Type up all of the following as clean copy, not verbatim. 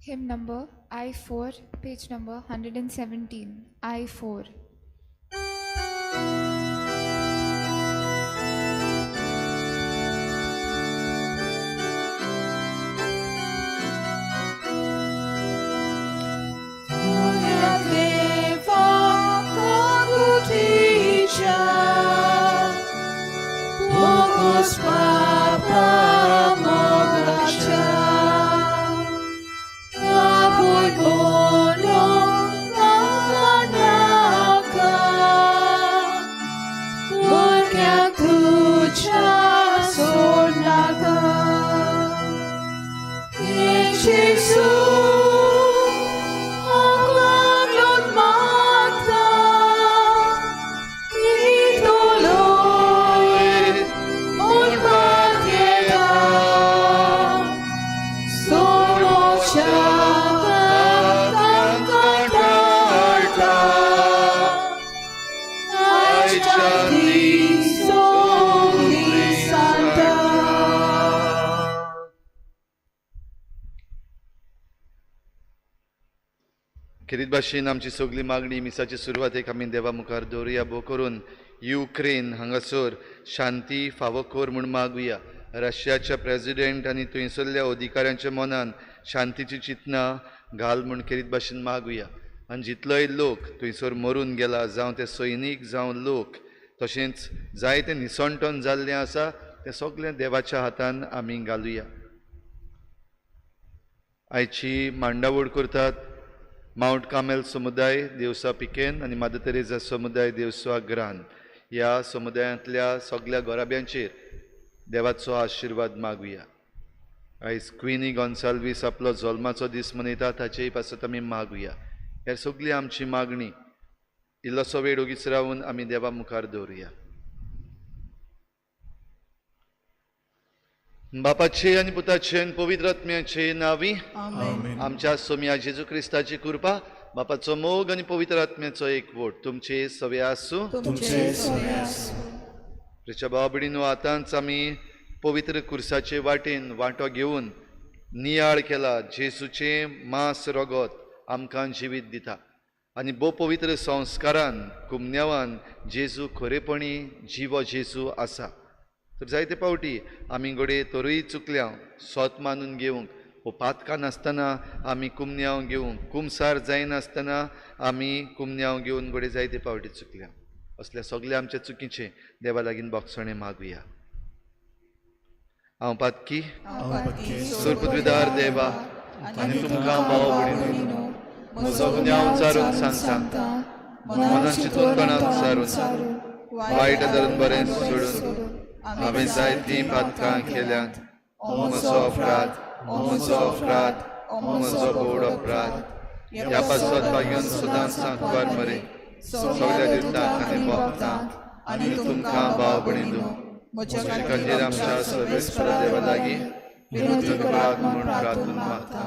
Hymn number I4, page number 117. I4. खेरीत भाशेन आमची सगळी मागणी मिसाची सुरवातेक आमी देवा मुखार दवरुया. भोव करून युक्रेन हांगासर शांती फावो कर म्हूण मागुया. रशियाच्या प्रेजिडेंट आनी थंयसरल्या अधिकाऱ्यांच्या मनान शांतीची चिंतना घाल म्हूण खेरीत भाशेन मागुया. आनी जितलोय लोक थंयसर मरून गेला, जावं ते सैनीक जावं लोक, तशेंच जायते निसणटन जाल्लें आसा तें सगळें देवाच्या हातान आमी घालुया. आयची मांडावळ करतात मावंट कार्मेल समुदाय देवसा पिकेन आनी मादर तेरेजा समुदाय देवसा ग्रान. ह्या समुदायांतल्या सगळ्या घराब्यांचेर देवाचो आशिर्वाद मागुया. आयज क्विनी गोन्साल्वीस आपलो जल्माचो दीस मनयता, ताचेय पासत आमी मागुया. हेर सगळी आमची मागणी इल्लोसो वेळ ओगीच रावन आमी देवा मुखार दवरुया. बापाचे आनी पुताचे आनी पवित्र आत्म्याचे नांवी आमच्या सोम्या जेजू क्रिस्ताची कृपा, बापाचो मोग आनी पवित्र आत्म्याचो एकवट तुमचे सवे आसूं. प्रिच्या भाव भयणीनो, आतांच आमी पवित्र कुर्साचे वाटेन वांटो घेवन नियाळ केला. जेजूचें मांस रगत आमकां जिवीत दिता आनी भोव पवित्र संस्कारान कुमन्यावान जेजू खरेपणी जिवो जेजू आसा. तर जायते पावटी आमी घडये तरूय चुकल्या सोत मानून घेवंक वो पातकां नासतना आमी कुमन्यांव घेवंक, कुमसार जायनासतना आमी कुमन्यांव घेवन घडये जायते पावटी चुकल्या. असल्या सगल्या आमच्या चुकीचें देवा लागीं बोगसणें मागुया. हांव पातकी सुरपुदविदार देवा आनी तुमकां भाव भयणीनो म्हजो गुन्यांव चारून सांगता, मनान चिंतून तणान सारून वायट धरून बरें सोडून हांवें जायतीं पातकां केल्यांत. म्हजो अपराध, म्हजो अपराध, म्हजो बोड अपराध. ह्या पासत भाग्यान सदांच सांकवार मरे सगळ्या दिर्तांक आनी भक्तांक आनी तुमकां भाव भयणीनो म्हज्या खातीर आमच्या सर्वेस्पर देवा लागीं विनोदी करात म्हूण प्रार्थना मागता.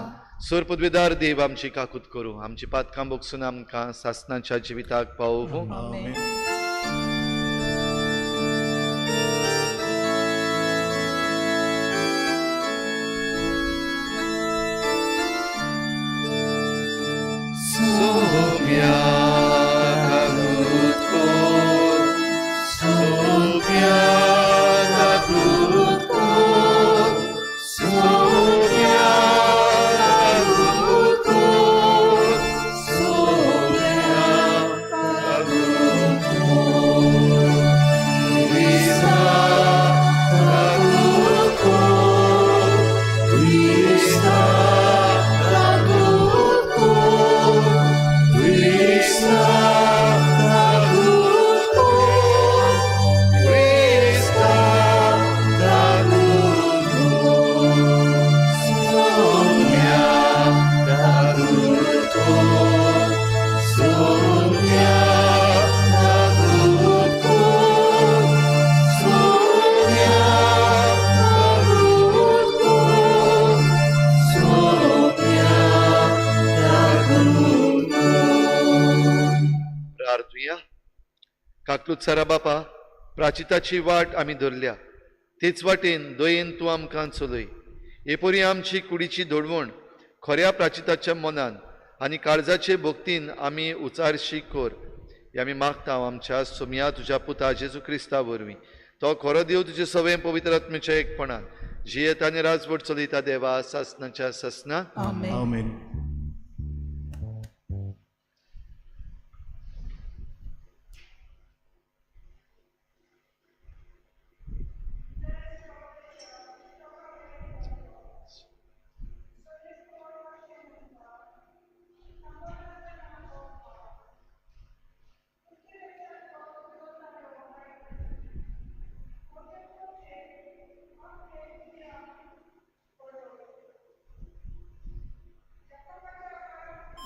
सुरपुदविदार देव आमची काकूत करूं, आमची पातकां बोगसून आमकां सासनाच्या जिविताक पावोवं. सारा बापा, प्राचिताची वाट आमी धरल्या तेच वाटेन दयेन तूं आमकां चलय. हे परी आमची कुडीची धोडवण खऱ्या प्राचिताच्या मनान आनी काळजाचे भक्तीन आमी उचारशी कर. हे आमी मागता आमच्या सोमया तुज्या पुता जेजू क्रिस्ता वरवीं. तो खरो देव तुजे सवय पवित्र आत्म्याच्या एकपणान जियेता आनी राजवट चलयता देवा सासनाच्या सासना. आमेन. आमेन.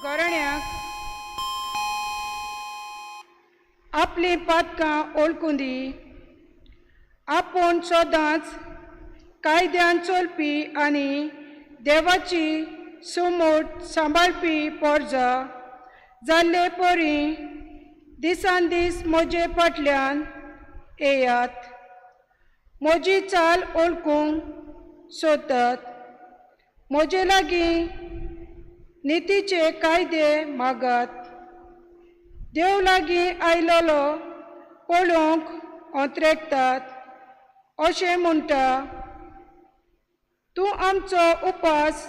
घराण्याक आपलीं पातकां ओळखून दी. आपूण सदांच कायद्यान चलपी आनी देवाची सुमूट सांबाळपी पोरजा जाल्ले परी दिसान दीस म्हजे फाटल्यान येयात. म्हजी चाल ओळखूंक सोदतात, म्हजे लागीं नितीचे कायदे मागात. देव लागीं आयलोलो पळोवंक ओंत्रेकतात अशें म्हणटा. तूं आमचो उपास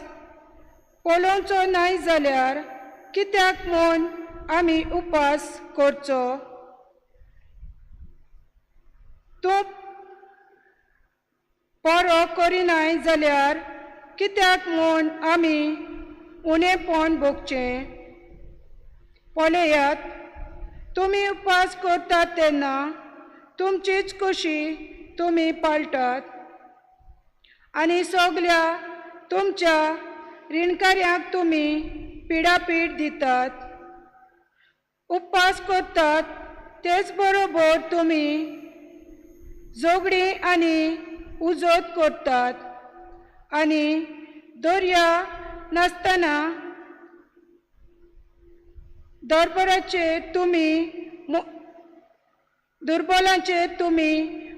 पळोवचो नाय जाल्यार कित्याक म्हूण आमी उपास करचो? तूं परो करिनाय जाल्यार कित्याक म्हूण आमी उणेपण भोगचें? पळयात, तुमी उपास करतात तेन्ना तुमचीच खोशी तुमी पाळटात आनी सगल्या तुमच्या रिणकाऱ्यांक तुमी पिडापीड दितात. उपास करतात तेच बरोबर तुमी झगडीं आनी उजोत करतात आनी दर्या नासतना दरबराचेर तुमी दुर्बलांचेर तुमी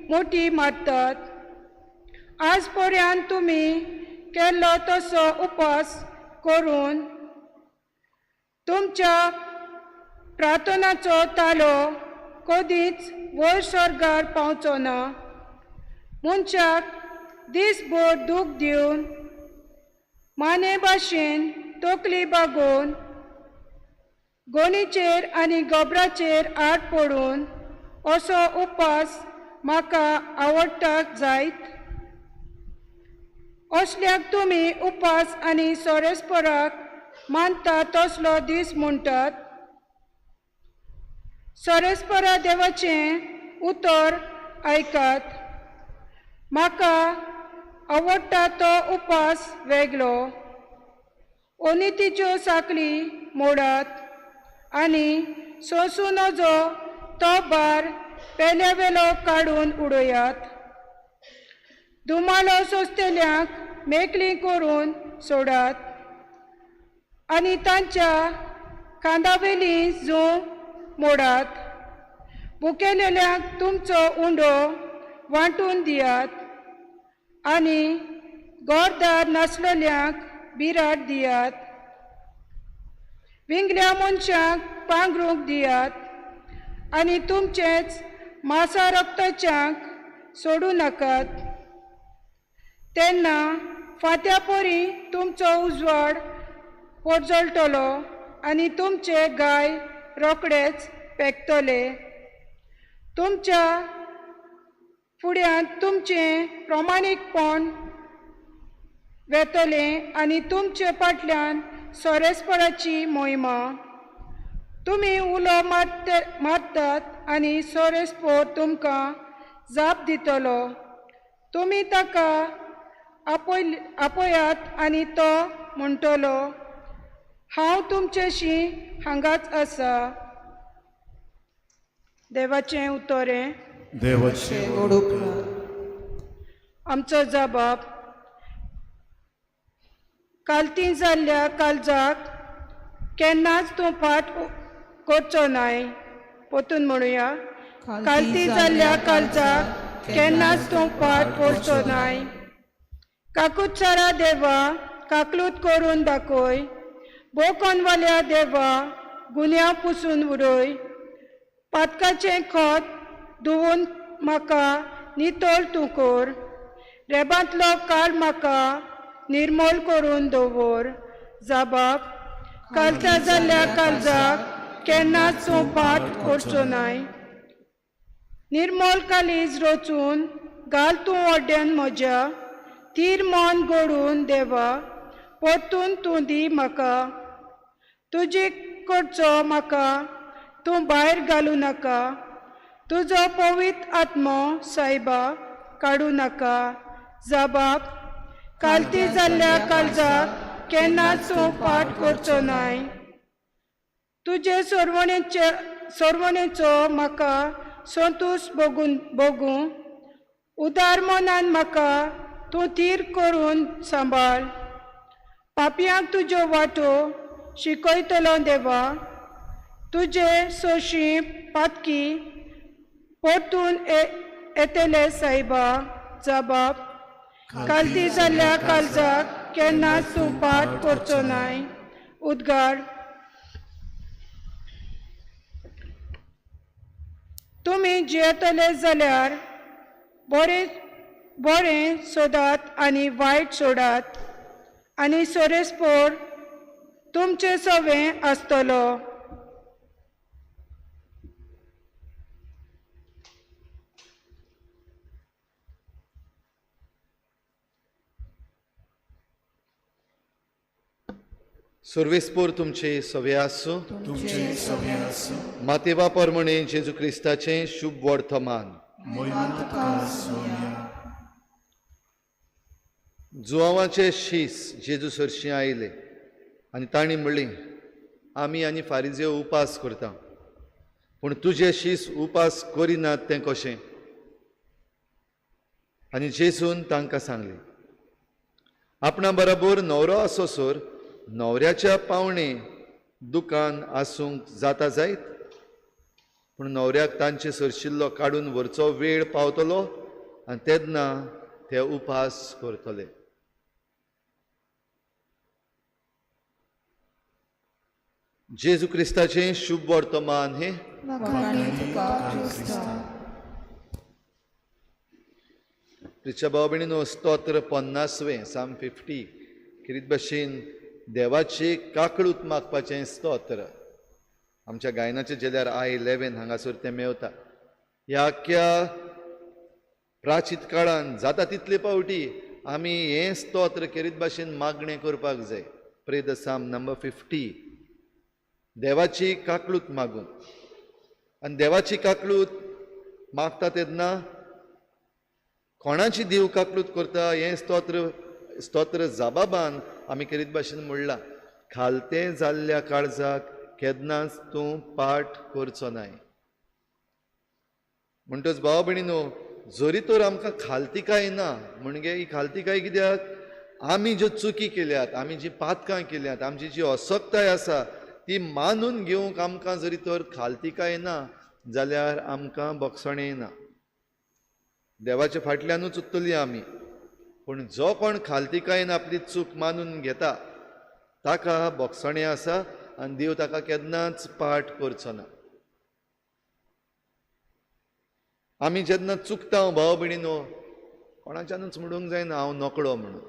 मोटी मारतात. आज पर्यंत तुमी केल्लो तसो उपास करून तुमच्या प्रार्थनाचो तालो कदीच वयर स्वर्गार पावचो ना. मनशाक दीसभर दूख दिवन माने भाशेन तकली बागोवन गोणीचेर आनी गोबराचेर आड पडून असो उपास म्हाका आवडटा जायत. असल्याक तुमी उपास आनी सोरेस्पराक मानता तसलो दीस म्हणटात. सोरेस्परा देवाचें उतर आयकात. म्हाका आवडटा तो उपास वेगळो. अनितीच्यो साकळी मोडात आनी सोंसूं नजो तो भार पेल्या वेलो काडून उडयात. धुमालो सोंसतल्यांक मेकळी करून सोडात आनी तांच्या खांदावेली जूं मोडात. भुकेलेल्यांक तुमचो उंडो वांटून दियात आनी गोरदार नासलेल्यांक बिराड दियात. विंगल्या मनशांक पांगरूंक दियात आनी तुमचेच मासा रक्ताच्यांक सोडूं नाकात. तेन्ना फांत्या परी तुमचो उजवाड पोरजळटलो आनी तुमचे गाय रोखडेच पेकतले. तुमच्या फुड्यांत तुमचें प्रमाणीकपण वेतलें आनी तुमचे फाटल्यान सोरेस्पराची मोहिमा. तुमी उलो मारतात आनी सोरेस्पोर तुमकां जाप दितलो. तुमी ताका आपयात आनी तो म्हणटलो, हांव तुमचेशी हांगाच आसा. देवाचें उतरें. देवाचे व्हड उपकार. आमचो जबाब. कालती जाल्ल्या काळजाक केन्नाच तूं फाट करचो नाय. परतून म्हणुया. कालती जाल्ल्या काळजाक केन्नाच तूं फाट करचो नाय. काकुत्सारा देवा, काकलूत करून दाखय. बोकोनवाल्या देवा गुन्यांव पुसून उडय. पातकाचें खत धुवून म्हाका नितळ तूं कर. रेबांतलो काळ म्हाका निर्मोल करून दवर. जाबाब कालता जाल्ल्या काळजाक केन्नाच तूं पाठ करचो नाय. निर्मोल कालीज रचून घाल तूं ओड्यान म्हज्या. तीर मन घडून देवा परतून तूं दी म्हाका. तुजी करचो म्हाका तूं भायर घालूं नाका. तुजो पवित्र आत्मो सायबा काडूं नाका. जाबाब कालती जाल्ल्या काळजाक केन्नाच तूं पाठ करचो नाय. तुजे सरवणेचे सरवणेचो म्हाका संतोश भोगून भोगूं. उदार मनान म्हाका तूं थीर करून सांबाळ. पापयांक तुज्यो वाटो शिकयतलो देवा. तुजे सोशी पातकी परतून येतले सायबा. जाबाब कालती जाल्ल्या काळजाक केन्नाच तूं पाठ करचो नाय. उद्गार. तुमी जियेतले जाल्यार बरें बरें सोदात आनी वायट सोडात आनी सोरेस्पोर तुमचें सवें आसतलो. सुर्वेस्पोर तुमचे सवे आसूं. तुमचे सवे आसूं. मातेवा परमणे जेजू क्रिस्ताचें शुभ वर्तमान. मोहिमा तुका सोम्या. जुवांवाचे शीस जेजू सरशीं आयले आनी तांणी म्हणलें, आमी आनी फारिजेव उपास करता, पूण तुजे शीस उपास करिनात तें कशें? आनी जेजून तांकां सांगलें, आपणा बरोबर न्हवरो आसोसर न्हवऱ्याच्या पावणे दुकान आसूंक जाता जायत, पूण न्हवऱ्याक तांचे सरशिल्लो काडून व्हरचो वेळ पावतलो आनी तेन्ना ते उपास करतले. जेजू क्रिस्ताचें शुभ वर्तमान हें. प्रिच्या भाव भयणीनो, स्तोत्र 50वें, साम 50, किरीत भशेन देवाची काकळूत मागपाचें स्तोत्र आमच्या गायनाच्या जेल्यार I-11 हांगासर तें मेवता. ह्या आख्ख्या प्राचीत काळान जाता तितले पावटी आमी हें स्तोत्र केरीत भाशेन मागणें करपाक जाय. Pray the psalm number 50, देवाची काकळूत मागून. आनी देवाची काकळूत मागता तेन्ना कोणाची देव काकळूत करता हें स्तोत्र जाबाबान आमी केरीत भाशेन म्हणलां, खालतें जाल्ल्या काळजाक केन्नाच तूं पाठ करचो नाय. म्हणटच भाव भयणीनो, जरी तर आमकां खालतिकाय ना, म्हणजे ही खालतिकाय कित्याक, आमी ज्यो चुकी केल्यात, आमी जी पातकां केल्यात, आमची जी असक्ताय आसा ती मानून घेवंक आमकां जरी तर खालतिकाय ना जाल्यार आमकां बक्षणें ना, देवाच्या फाटल्यानूच उरतली आमी. पूण जो कोण खालतिकायेन आपली चूक मानून घेता ताका बक्षणें आसा आनी देव ताका केन्नाच पाठ करचो ना. आमी जेन्ना चुकता भाव भयणीनो, कोणाच्यानूच म्हणूंक जायना हांव नकळो म्हणून.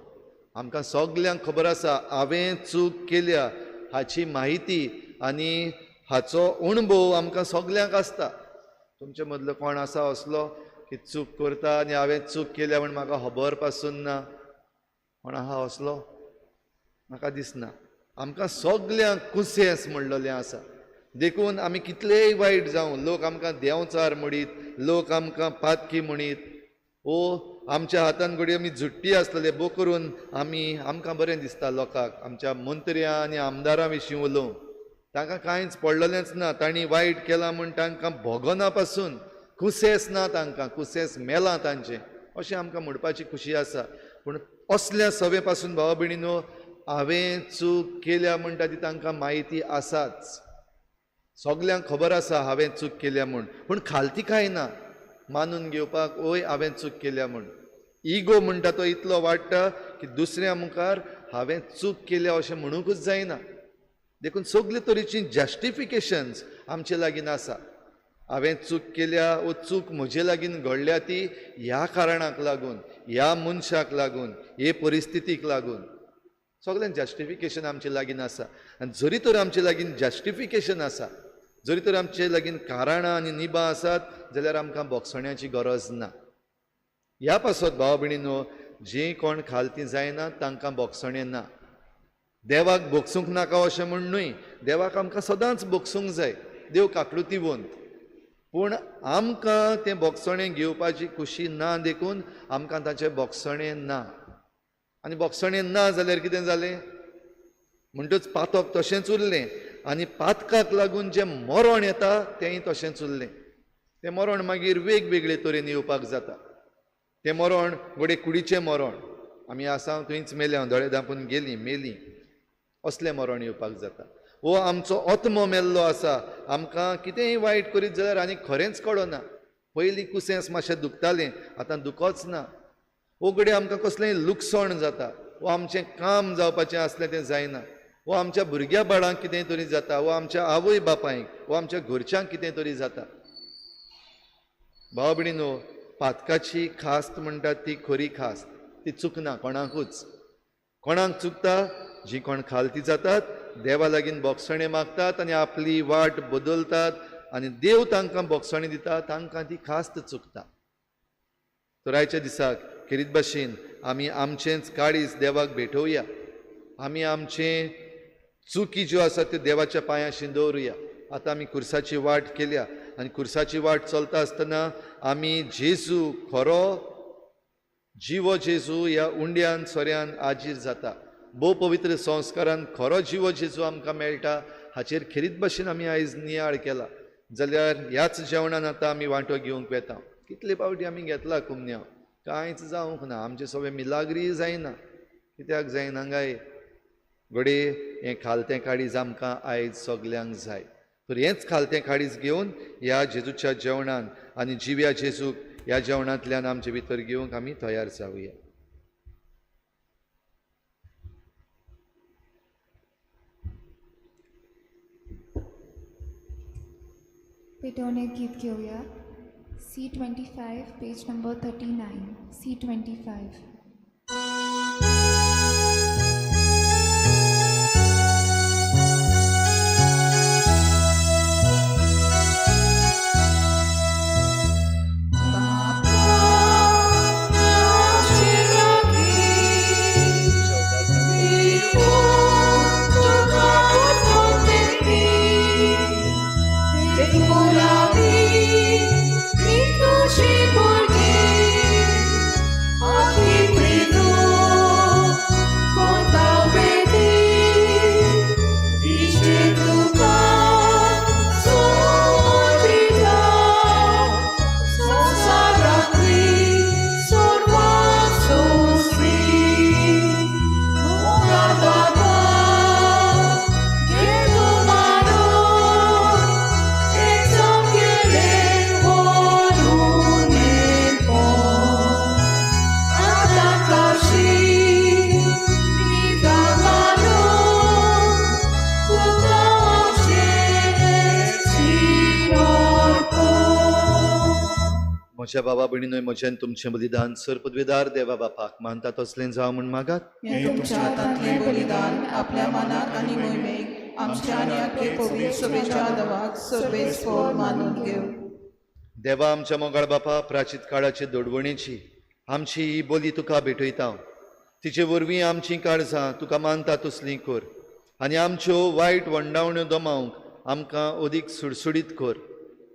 आमकां सगल्यांक खबर आसा हांवें चूक केल्या हाची म्हायती आनी हाचो अणभव आमकां सगल्यांक आसता. तुमचे मदलो कोण आसा असलो की चूक करता आनी हांवें चूक केल्या म्हण म्हाका खबर पासून ना? कोण आहा असलो? म्हाका दिसना. आमकां सगल्यांक कुसेंस म्हणलेलें आसा. देखून आमी कितलेय वायट जावं, लोक आमकां देंवचार म्हणीत, लोक आमकां पातकी म्हणीत, ओ आमच्या हातान घडये आमी झुट्टी आसलेले बो करून आमी आमकां बरें दिसता लोकांक आमच्या मंत्र्यां आनी आमदारां विशीं उलोवंक. तांकां कांयच पडलेलेंच ना, तांणी वायट केलां म्हूण तांकां भोगना पासून, कुसेस ना तांकां, कुसेस मेलां तांचें अशें आमकां म्हणपाची खुशी आसा. पूण असल्या सवे पासून भावा भयणीनो, हांवें चूक केल्या म्हणटा ती तांकां म्हायती आसाच, सगल्यांक खबर आसा हांवें चूक केल्या म्हूण, पूण खालतिकाय ना मानून घेवपाक, ओय हांवें चूक केल्या म्हूण. इगो म्हणटा तो इतलो वाडटा की दुसऱ्या मुखार हांवें चूक केल्या अशें म्हणूंकच जायना. देखून सगळे तरेचीं जस्टिफिकेशन्स आमचे लागीं आसा. हांवें चूक केल्या वो चूक म्हजे लागीं घडल्या ती ह्या कारणाक लागून, ह्या मनशाक लागून, हे परिस्थितीक लागून, सगळें जस्टिफिकेशन आमचे लागीं आसा. आनी जरी तर आमचे लागीं जस्टिफिकेशन आसा, जरी तर आमचे लागीं कारणां आनी निबां आसात जाल्यार आमकां बोगसण्याची गरज ना. ह्या पासत भाव भयणीनो, जीं कोण खालती जायना तांकां बोगसणें ना. देवाक बोगसूंक नाका अशें म्हूण न्हय, देवाक आमकां सदांच बोगसूंक जाय, देव काकळुतीवंत. पूण आमकां तें बोगसणें घेवपाची खुशी ना, देखून आमकां ताचें बोगसणें ना. आनी बोगसणें ना जाल्यार कितें जालें म्हणटच पातक तशेंच उरलें आनी पातकाक लागून जें मरण येता तेंय तशेंच उरलें. तें मरण मागीर वेगवेगळे तरेन येवपाक जाता. तें मरण घडये कुडीचें मरण, आमी आसा थंयच मेल्या, दोळे धांपून गेलीं मेलीं, असलें मरण येवपाक जाता. वो आमचो आत्मो मेल्लो आसा, आमकां कितेंय वायट करीत जाल्यार आनी खरेंच कळना. पयलीं कुसेंस मातशें दुखतालें, आतां दुखोच ना. वो घडये आमकां कसलेंय लुकसाण जाता, वो आमचें काम जावपाचें आसलें तें जायना, वो आमच्या भुरग्या बाळांक कितें तरी जाता, वो आमच्या आवय बापायक, वो आमच्या घरच्यांक कितें तरी जाता. भाव भयणीनो, पातकाची खास्त म्हणटात ती खरी खास्त, ती चुकना कोणाकूच. कोणाक चुकता? जी कोण खालती जातात, देवा लागीं बोगसणें मागतात आनी आपली वाट बदलतात आनी देव तांकां बोगसणें दिता, तांकां ती खास्त चुकता. तर आयच्या दिसाक खेरीत भाशेन आमी आमचेंच काळीज देवाक भेटोवया, आमी आमचें चुकी ज्यो आसा त्यो देवाच्या पांयांशी दवरुया. आतां आमी खुर्साची वाट केल्या आनी खुर्साची वाट चलता आसतना आमी जेजू खरो जिवो जेजू ह्या उंड्यान सोऱ्यान आजीर जाता. भोव पवित्र संस्कारान खरो जिवो जेजू आमकां मेळटा हाचेर खेरीत भाशेन आमी आयज नियाळ केला. जाल्यार ह्याच जेवणान आतां आमी वांटो घेवंक वेता. कितले पावटी आमी घेतला कुमन्यांव, कांयच जावंक ना, आमचें सगळें मिलाग्रीय जायना. कित्याक जायना काय? घडये हें खालतें काळीज आमकां आयज सगल्यांक जाय. तर हेंच खालतें काळीज घेवन ह्या जेजूच्या जेवणान आनी जिव्या जेजूक ह्या जेवणांतल्यान आमचे भितर घेवंक आमी तयार जावया. पेटोवणे गीत घेवया. C25, page number 39. C25. म्हज्या बाबा भयणीनोय, म्हज्यान तुमचें बलिदान सर पदवेदार देवा बापाक मानता तसलें जावं म्हूण मागात. हें तुमच्या हातांतलें बलिदान आपल्या मनाक आनी मोहिमेक आमच्या आनी आपले पवित्र सभेच्या देवाक सर्वेस्पोर मानून घेव. देवा आमच्या मोगाळ बापा, प्राचीत काळाचे दोडवणेची आमची ही बोली तुका भेटयता. तिचे वरवीं आमचीं काळजां तुका मानता तसलीं कर आनी आमच्यो वायट वंडावण्यो दमावंक आमकां अदीक सुडसुडीत कर.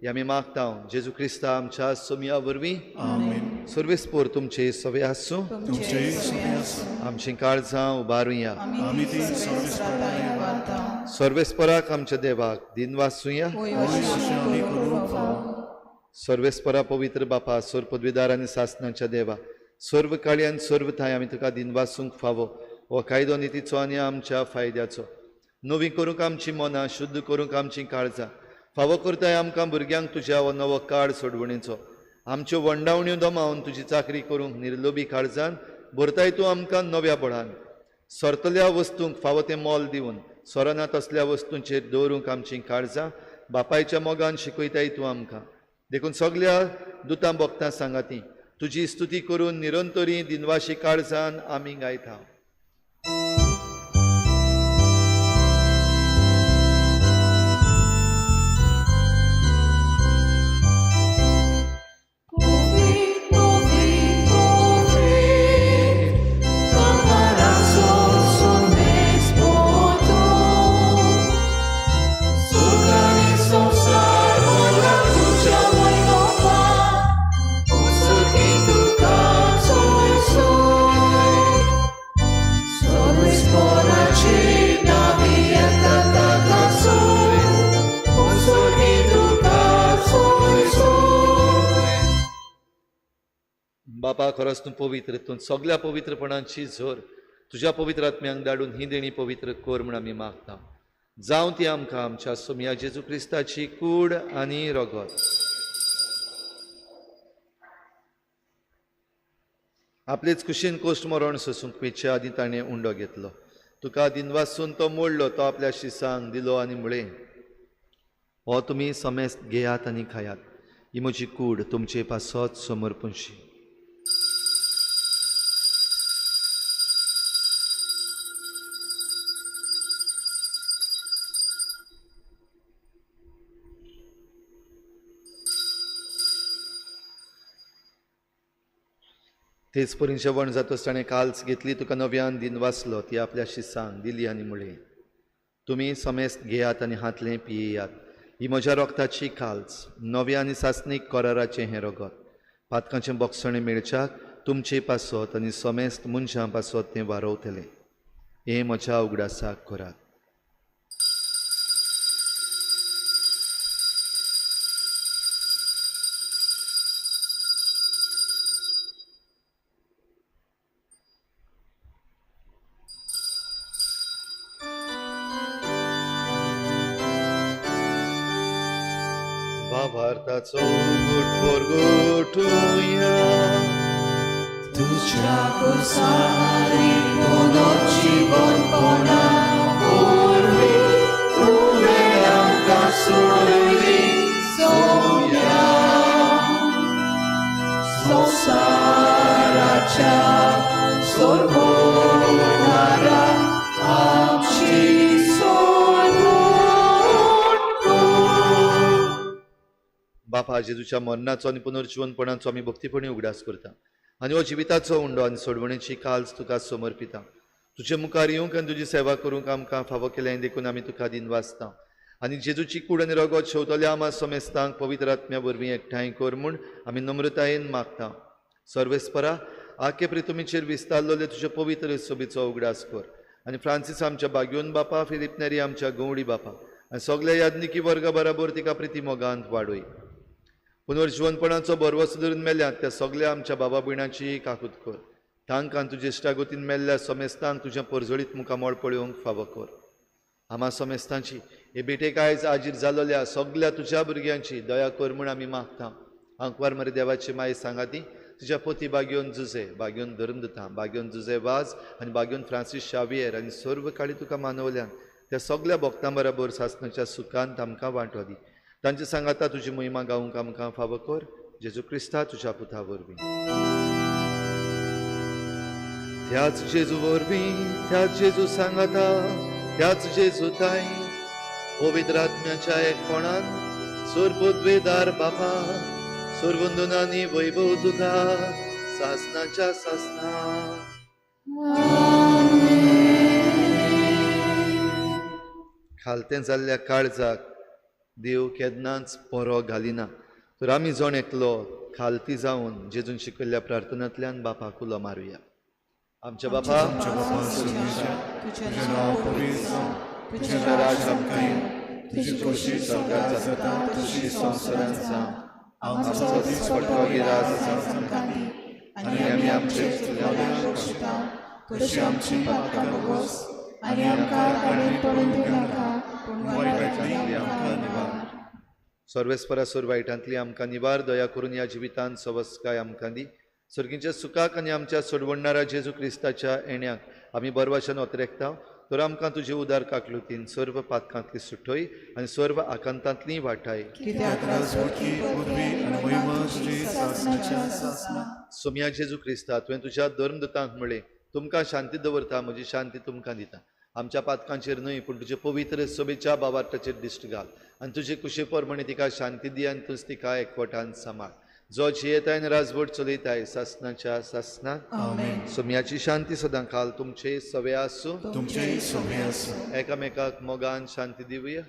हे आमी मागता जेजू क्रिस्ता आमच्या सोमया वरवीं. आमेन. सर्वेस्पोर तुमचे सवे आसूं. तुमचेय सवे आसूं. आमचीं काळजां उबारुया. आमी ती सर्वेस्पराक सर्वेस्पराक आमच्या देवाक दिनवासुया. सर्वेस्परा पवित्र बापा, सर्व पदवीदार आनी सासनाच्या देवा, सर्व काळी आनी सर्व थांय आमी तुका दिनवासूंक फावो. हो कायदो नितीचो आनी आमच्या फायद्याचो. नवी करूंक आमची मनां, शुद्ध करूंक आमचीं काळजां, फावो करताय आमकां भुरग्यांक तुज्या हो नवो काळ सोडवणेचो. आमच्यो वंडावण्यो दमावन तुजी चाकरी करूंक निर्लोभी काळजान भरताय तूं आमकां नव्या बळान. सरतल्या वस्तूंक फावो तें मोल दिवन सोरना तसल्या वस्तूंचेर दवरूंक आमचीं काळजां बापायच्या मोगान शिकयताय तूं आमकां. देखून सगल्या दुतां भक्तां सांगाती तुजी स्तुती करून निरंतरी दिनवाशी काळजान आमी गायता. बापा, खरोच तूं पवित्र, तूं सगल्या पवित्रपणाची झर तुज्या पवित्र आत्म्यांक धाडून ही देणी पवित्र कर म्हूण आमी मागता. जावं ती आमकां आमच्या सोमया जेजू क्रिस्ताची कूड आनी रगत. आपलेच कुशीन कोश्ट मरण सोसूंक पेच्या आदीं ताणें उंडो घेतलो. तुका दिनवासून तो मोडलो, तो आपल्या शिसांक दिलो आनी म्हळें, हो तुमी समेस्त घेयात आनी खायात, ही म्हजी कूड तुमचे पासत समर्पणशी. तेच परी जेवण जातच ताणें काल्स घेतली, तुका नव्यान दिनवासलो, ती आपल्या शिसांक दिली आनी म्हळें, तुमी समेस्त घेयात आनी हातलें पियेयात, ही म्हज्या रोगताची काल्स, नव्या आनी सासणीक कराराचें हें रगत, पातकांचें बोगसणें मेळच्याक तुमचे पासत आनी समेस्त मनशां पासत तें वारोवतलें. हें म्हज्या उगडासाक करात. भावार्थाचो गुट तुझ्या कुसारी पुनर्जीवनपणा वरवीं तुवें आमकां सोडयली सोम्या संवसाराच्या सोडवणारा आमची सोडवण कर. बापा, जेजूच्या मरणाचो आनी पुनर्जीवनपणाचो आमी भक्तीपणी उगडास करता आनी हो जिविताचो उंडो आनी सोडवणेची काल्स तुका समर्पिता. तुजे मुखार येवंक आनी तुजी सेवा करूंक आमकां फावो केलें देखून आमी तुका दिनवासता आनी जेजूची कूड आनी रगत शेवतल्या आमा समेस्तांक पवित्र आत्म्या वरवीं एकठांय कर म्हूण आमी नम्रतायेन मागता. सर्वेस्परा, आखे प्रितुमीचेर विस्तारलेले तुजे पवित्र सोबीचो उगडास कर आनी फ्रांसीस आमच्या बाग्योन बापा, फिलीप नेरी आमच्या गवडी बापा आनी सगल्या याज्ञिकी वर्गा बराबर तिका प्रिती मोगांत वाडय. पुनर्जीवनपणाचो भरवसो धरून मेल्यात त्या सगल्या आमच्या बाबा भयणाची काकूत कर. तांकां तुजे इश्टागतीन मेल्ल्या समेस्तांक तुज्या परजळीत मुखामळ पळोवंक फावो कर. आमा समेस्तांची हे भेटेक आयज आजीर जालोल्या सगल्या तुज्या भुरग्यांची दया कर म्हूण आमी मागता. आंकवार मरे देवाची माय सांगाती तुज्या पोती बागयोन जुजे, बागयोन धर्मदुता, बागयोन जुजे वाज आनी बागयोन फ्रांसीस शावियर आनी सर्व काळी तुका मानवल्यान त्या सगल्या भक्तां बराबर सासणाच्या सुखांत आमकां वांटो दी. तांचे सांगाता तुजी महिमा गावंक आमकां फावो कर. जेजू क्रिस्ता तुज्या पुता वरवीं. त्याच जेजू वरवीं, त्याच जेजू सांगाता, त्याच जेजू ताई पवित्र आत्म्याच्या एकपणान सुरपुद्वेदार बापा, सुरवंदनानी वैभव तुका सासनाच्या सासना. खालतें जाल्ल्या काळजाक देव केन्नाच परो घालिना, तर आमी जण एकलो खालती जावन जेजून शिकयल्ल्या प्रार्थनांतल्यान बापाक उलो मारुया. आमच्या बापा, तुजें नांव पवित्र जावं, तुजें राज्य आमकां येवं, तुजी खोशी स्वर्गात जाता तशी संवसारांत जावं. आमचो दिसपट्टो गिरास आमकां दी आनी आमी आमचे चुकल्यां बक्षिता तशी आमची पातकां भोगोस आनी आमकां काडून पडून दिवं नाका, पूण वायटांतली आमकां निवार. सर्वेस्परा सोर वायटांतली आमकां निवार, दया करून ह्या जिवितांत सवस्काय आमकां दी. सर्गींच्या सुखाक आनी आमच्या सोडवणणारा जेजू क्रिस्ताच्या येण्याक आमी बरवाशान ओतरेकता तर आमकां तुजे उदार काकलुतीन सर्व पातकांतली सुटय आनी सर्व आकांतांतली वाटाय. कित्याक राजवटकी पदवी आनी महिमा तुजी सासणाच्या सासणा. सोमया जेजू क्रिस्ता, तुवें तुज्या धर्मदूतांक म्हळें, तुमकां शांती दवरता, म्हजी शांती तुमकां दिता. आमच्या पातकांचेर न्हय पूण तुजे पवित्र सभेच्या बाबार्टाचेर दिश्ट घाल आनी तुजे कुशे प्रमाणे तिका शांती दी आनी तूंच तिका एकवटान सांबाळ, जो जियेताय आनी राजवट चलयताय सासणाच्या सासणाक. आमेन. सोमयाची शांती सदां काल तुमचे सवे आसूं. तुमचेय सोबे आसूं. एकामेकाक मोगान शांती दिवया.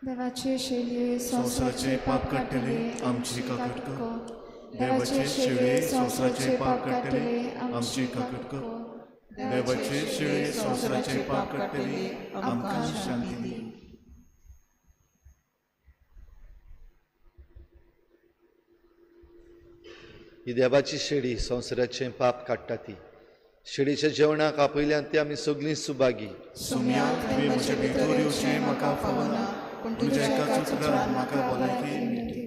देवाचे शेलये संवसाराचे पाप काडटले आमची काकूट कर. देवाचे शेळये संवसाराचे पाप काडटले आमची काकूट कर. देवाचे शेळये संवसाराचे पाप काडटले आमकां शांती दी. ही देवाची शेळी संवसाराचें पाप काडटा ती शेळीच्या जेवणाक आपयल्यान ती आमी सगळीं सुभागी. सोम्या, तुवें म्हजे भितर येवचें म्हाका फावना, पूण तुज्या एकाच उतरान म्हाका भलायकी मेळटली.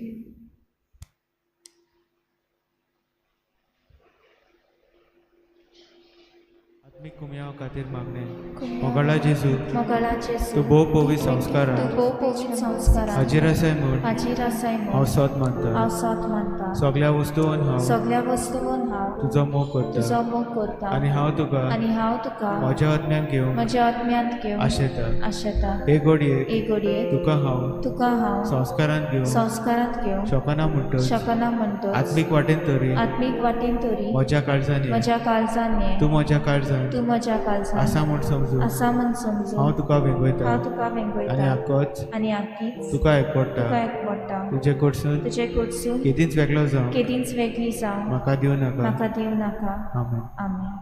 आत्मीक कुमयाव खातीर मागणें. मोगाळा जेजू, मोगाळा जेजू, तूं भोव पवित्र संस्कारान तूं भोव पवित्र संस्कारान हाजीर आसाय म्हूण हाजीर आसाय म्हूण हांव सोद मानता. हांव सोद मानता. सगळ्या वस्तून हांव सगळ्या वस्तून हांव तुजो मोग करता तुजो मोग करता आनी हांव तुका आनी हांव तुका म्हज्या आत्म्यान घेवंक म्हज्या आत्म्यांत घेवंक आशेता. आशेता. हे घडयेक हे घडयेक तुका हांव तुका हांव संस्कारान घेवंक संस्कारांत घेवंक शकना म्हणटच शकना म्हणटच आत्मीक वाटेन तरी आत्मीक वाटेन तरी म्हज्या काळजान ये. म्हज्या काळजान ये. तूं म्हज्या काळजान तूं म्हज्या काळजान आसा म्हूण समजून आसा म्हूण समजून हांव तुका वेंगयता हांव तुका आनी वेंगयता आकोच आनी आखीच तुका एकवटा. तुका एकवटा. तुजे कडसून तुजे कडसून केदींच वेगळो जावं केदींच वेगळी जावं म्हाका दिवं नाका. म्हाका दिवं नाका. आमेन. आमेन.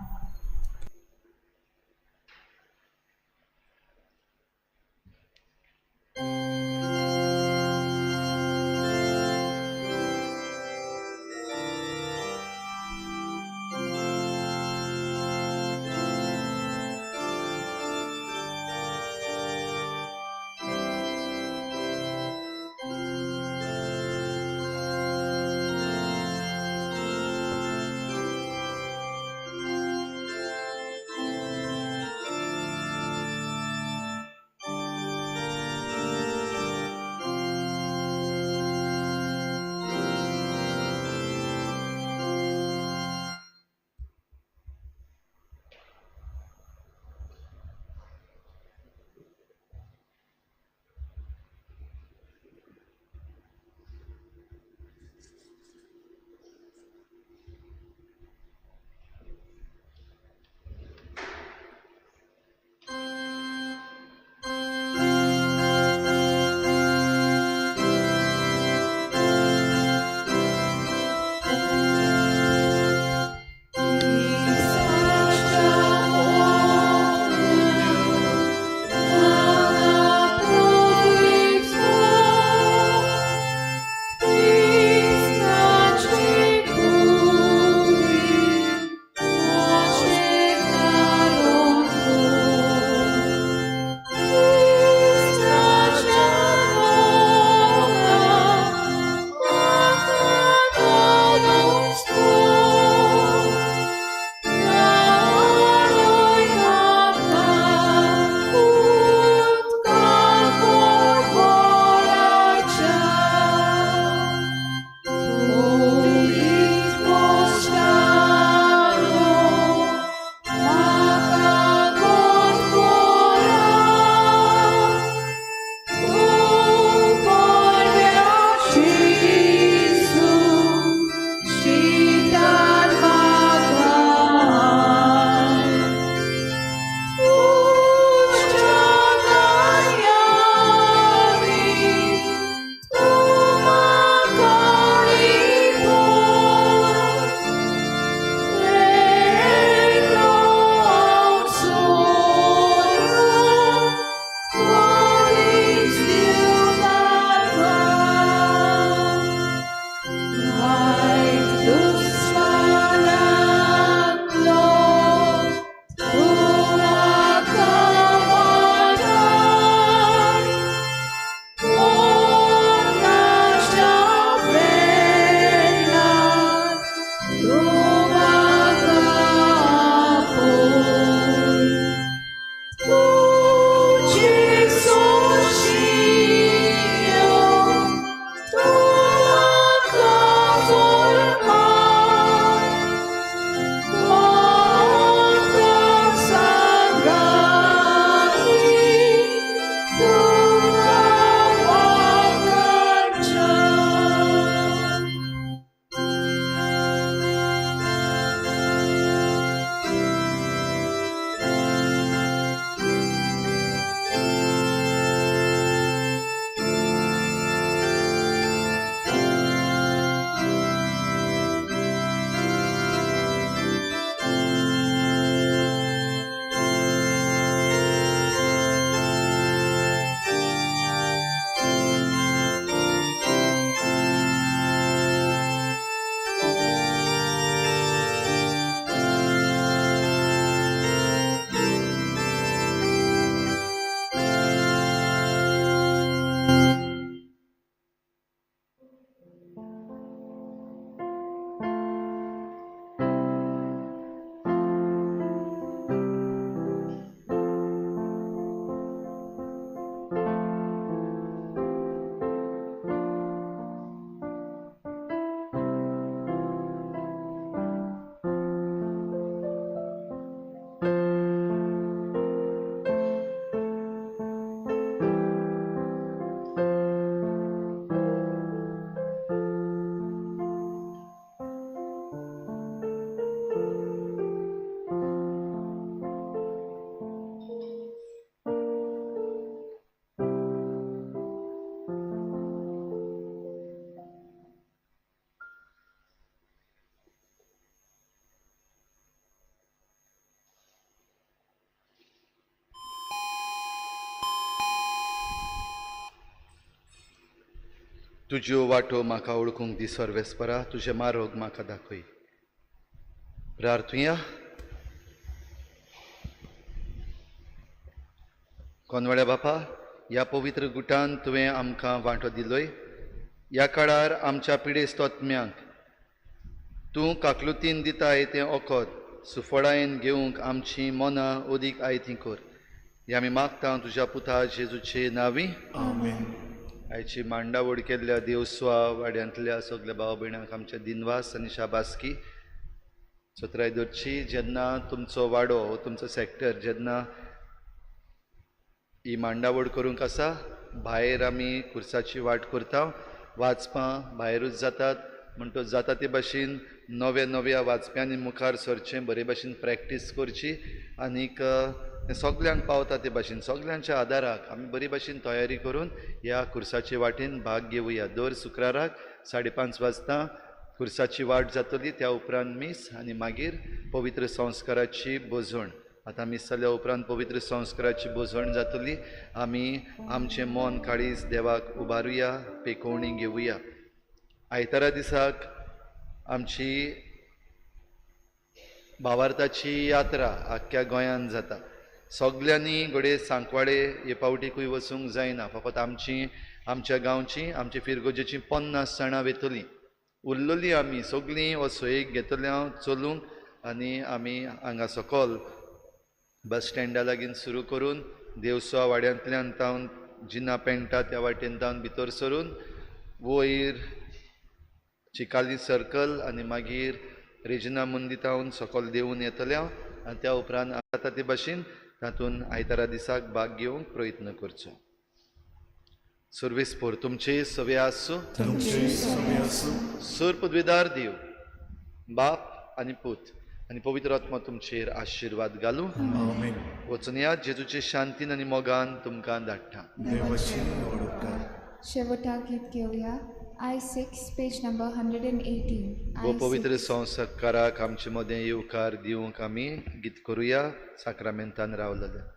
तुज्यो वाटो म्हाका वळखूंक दी सर्वेस्परा, तुजें मार्ग म्हाका दाखय. प्रार्थुया. कोनवड्या बापा, ह्या पवित्र गुटान तुवें आमकां वांटो दिलोय. ह्या काळार आमच्या पिडेस्त आत्म्यांक तूं काकलुतीन दिताय तें ओखद सुफळायेन घेवंक आमची मनां अदीक आयती कर. हें आमी मागता तुज्या पुता जेजूचे नांवी. आमेन. आयची मांडावड केल्ल्या देवस्वा वाड्यांतल्या सगल्या भाव भयणांक आमचे दिनवास आनी शाबासकी. सत्राय दरची जेन्ना तुमचो वाडो, तुमचो सॅक्टर जेन्ना ही मांडावड करूंक आसा, भायर आमी खुर्साची वाट करता, वाचपां भायरूच जातात, म्हणटच जाता ते भाशेन नव्या नव्या वाचप्यांनी मुखार सरचें, बरे भाशेन प्रॅक्टीस करची आनीक सगल्यांक पावता ते भाशेन सगल्यांच्या आदाराक आमी बरी भाशेन तयारी करून ह्या खुर्साचे वाटेन भाग घेवया. दर शुक्राराक 5:30 वाजता खुर्साची वाट जातली, त्या उपरांत मीस आनी मागीर पवित्र संस्काराची भोजण. आतां मीस जाल्या उपरांत पवित्र संस्काराची भोजण जातली. आमी आमचें मन काळीज देवाक उबारुया, पेकोवणी घेवया. आयतारा दिसाक आमची भावार्थाची यात्रा आख्ख्या गोंयांत जाता. सगल्यांनी घडये सांकवाळे हे पावटीकूय वचूंक जायना, फकत आमची आमच्या गांवची आमची फिरगोजेची 50 जाणां वेतलीं. उरलेलीं आमी सगळीं हो सोयीक घेतले हांव चलूंक आनी आमी हांगा सकल बस स्टँडा लागीं सुरू करून देवसवा वाड्यांतल्यान तावन जिना पेंटा त्या वाटेन तावन भितर सरून वयर चिकाली सर्कल आनी मागीर रेजिना मुंदी तावन सकल देंवून येतले हांव आनी त्या उपरांत आतां ते भाशेन तातूंत आयतारा दिसाक भाग घेवंक प्रयत्न करचो. सर्वेस्पोर तुमचे सवे आसूं. सूर पदवीदार देव बाप आनी पूत आनी पवित्र आत्मा तुमचेर आशिर्वाद घालूं. वचून या, जेजूचे शांतीन आनी मोगान तुमकां धाडटा. शेवटाक गीत घेवया. I6 page number 118. हो पवित्र संस्काराक आमचे मदें येवकार दिवंक आमी गीत करुया. साक्रामेंतान रावलेले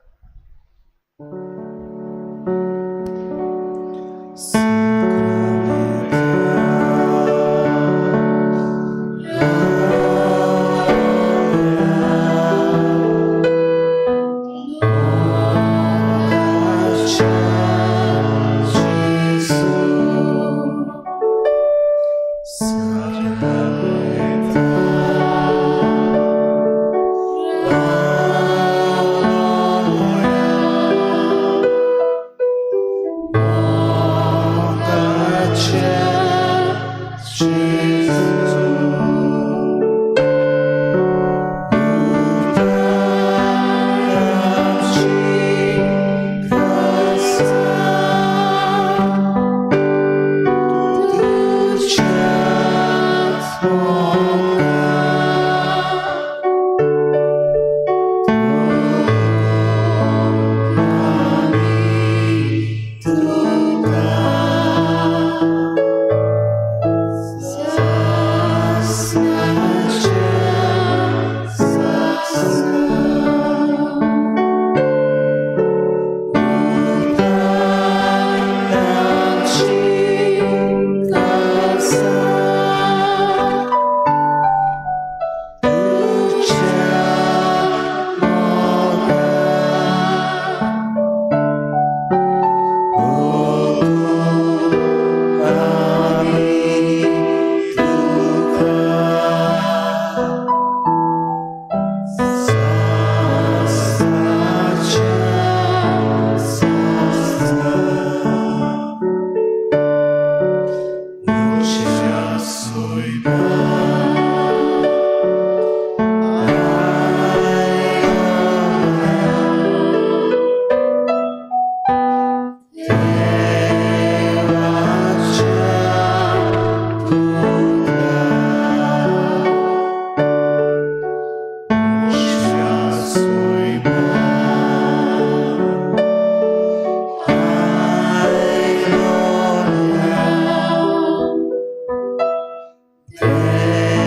Amen.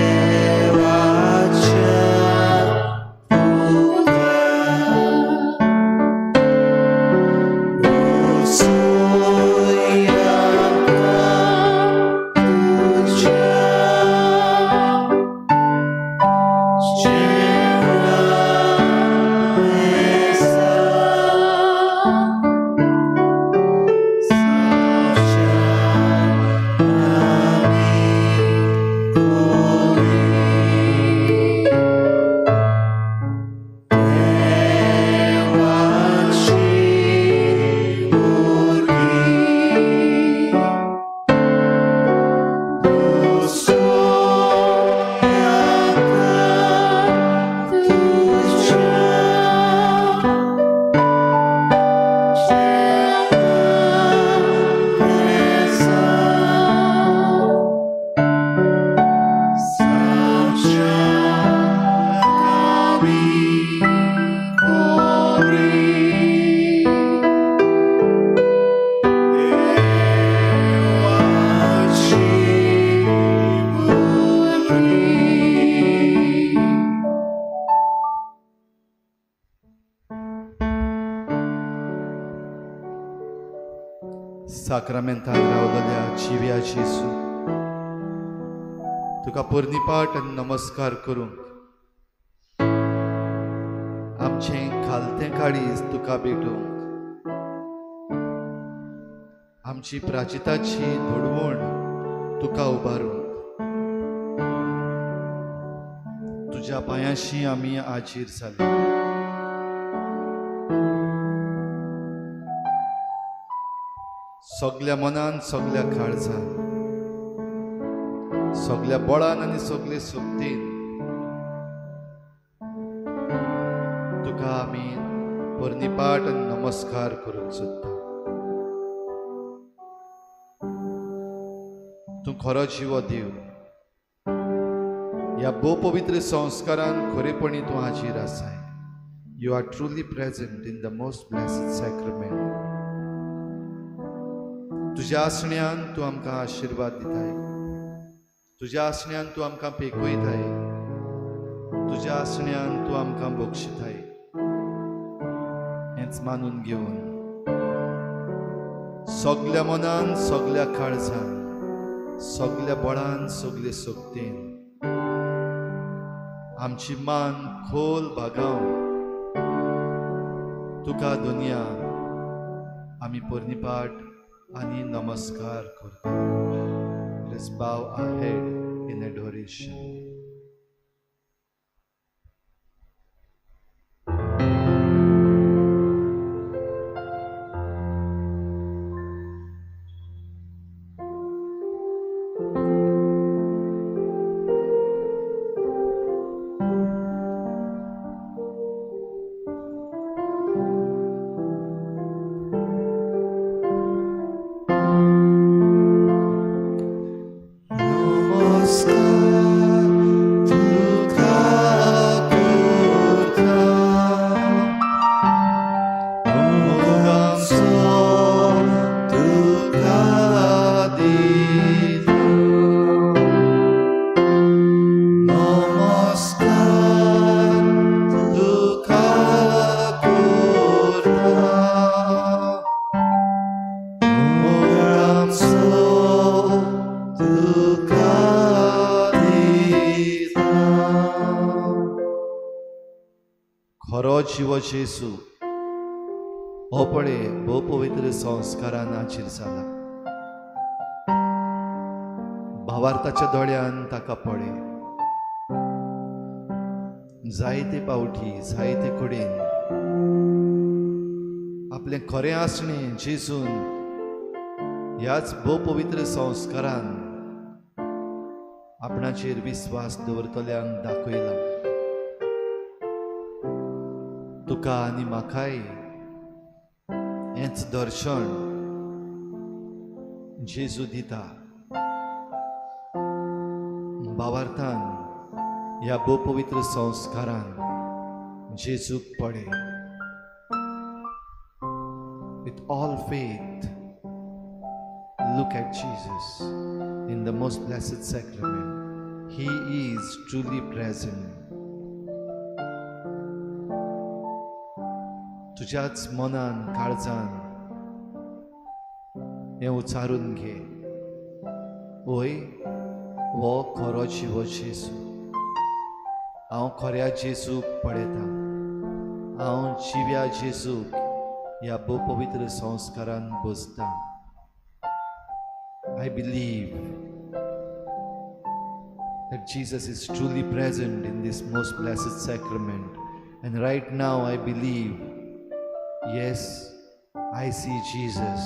साक्रामेंतान रावलेल्या जिव्या जेजू, तुका पोरणीपाट आनी नमस्कार करूंक आमचें खालतें काळीज तुका भेटूंक, आमची प्राचिताची धडवण तुका उबारूंक तुज्या पांयांशी आमी आजीर जाले. सगल्या मनान, सगल्या काळजान, सगल्या बळान आनी सगले शक्तीन तुका आमी पोरणीपाट आनी नमस्कार करूंक सोदता. तूं खरो जिवो देव. ह्या भोव पवित्र संस्कारान खरेपणी तूं हाजीर आसाय. You are truly present in the most blessed sacrament. तुज्या आसण्यान तूं आमकां आशिर्वाद दिताय, तुज्या आसण्यान तूं आमकां पेकयताय, तुज्या आसण्यान तूं आमकां बक्षिताय. हेंच मानून घेवन सगल्या मनान, सगल्या काळजान, सगल्या बळान, सगले शक्तीन आमची मान खोल भागावन तुका दुनिया आमी पोरणीपाट आनी नमस्कार करता. Let us bow our head in adoration. खरो जिवो जेजू हो पळय भोव पवित्र संस्कारान हाजीर जाला. भावार्थाच्या दोळ्यान ताका पळय, जायते पावटी जायते कडेन आपलें खरें आसणें जेजून ह्याच भोव पवित्र संस्कारान आपणाचेर विस्वास दवरतल्यांक दाखयला. तुका आनी म्हाकाय हेंच दर्शन जेजू दिता. भावार्थान ह्या भोव पवित्र संस्कारान जेजूक पळय. With all faith look at Jesus in the most blessed sacrament. He is truly present. तुज्याच मनान, काळजान हें उच्चारून घे, वय हो खरो जिवो जेजू. हांव खऱ्या जेजूक पळयतां, हांव जिव्या जेजूक ह्या भोव पवित्र संस्कारान बसतां. I believe that Jesus is truly present in this most blessed sacrament, and right now I believe, yes, I see Jesus.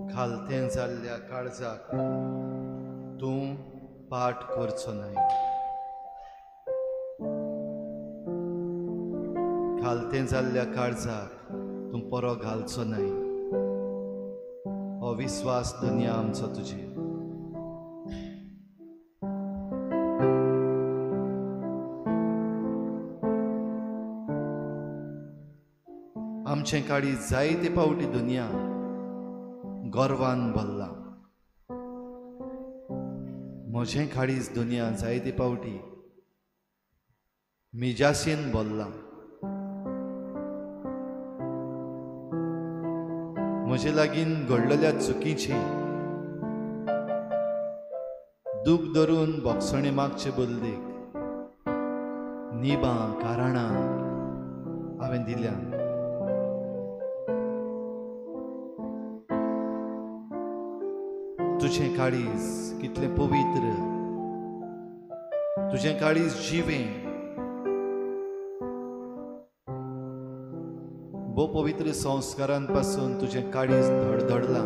खालतें जाल्ल्या काळजाक तूं पाठ करचो न्हय. खालतें जाल्ल्या काळजाक तूं परो घालचो न्हय. हो विस्वास दुनिया आमचो तुजेर. आमचें काळीज जायते पावटी दुनिया गर्वान भरलां. म्हजें काळीज दुनिया जायते पावटी मिजासीन भरलां. म्हजे लागीं घडलेल्या चुकीचें दूख धरून बोगसणे मागचे बदलेक निबां कारणां हांवें दिल्या. तुजें काळीज कितलें पवित्र, तुजें काळीज जिवें, भोव पवित्र संस्कारां पासून तुजें काळीज धडधडलां.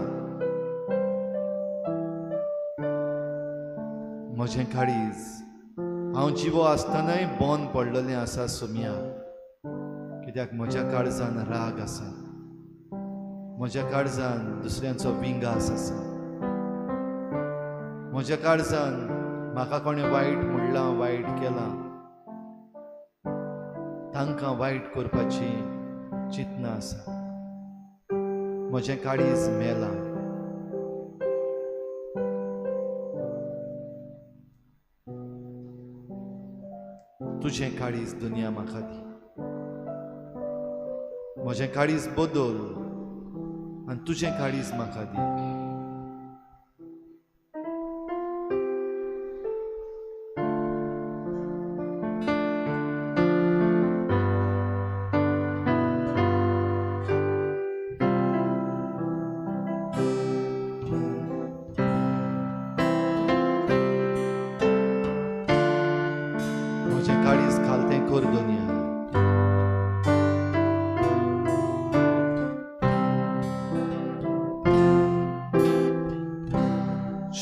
म्हजें काळीज हांव जिवो आसतनाय बंद पडलेलें आसा सोम्या, कित्याक म्हज्या काळजान राग आसा, म्हज्या काळजान दुसऱ्यांचो विंगास आसा, म्हज्या काळजान म्हाका कोणें वायट म्हणलां, वायट केलां, तांकां वायट करपाची चिंतना आसा. म्हजें काळीज मेलां. तुजें काळीज दुनिया म्हाका दी. म्हजें काळीज बदल आनी तुजें काळीज म्हाका दी. काळीज खालतें कर दुनिया.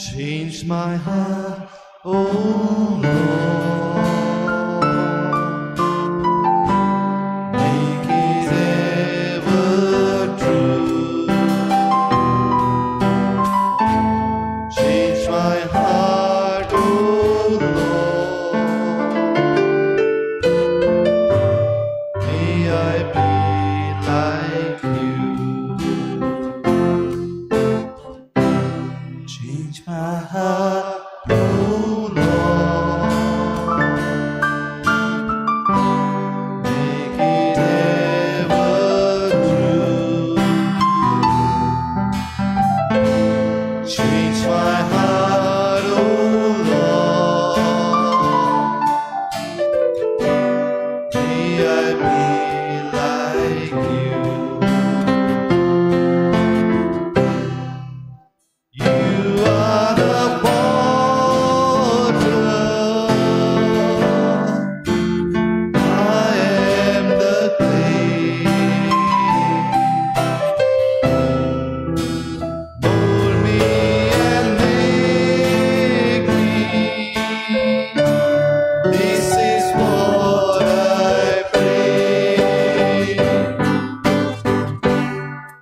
Change my heart, oh Lord, make it ever true. Change my heart, oh Lord, may I be like you. Change my heart, oh Lord, make it ever true. Change my heart, oh Lord, may I be like you. You are the potter, I am the clay. Mold me and make me. This is what I pray.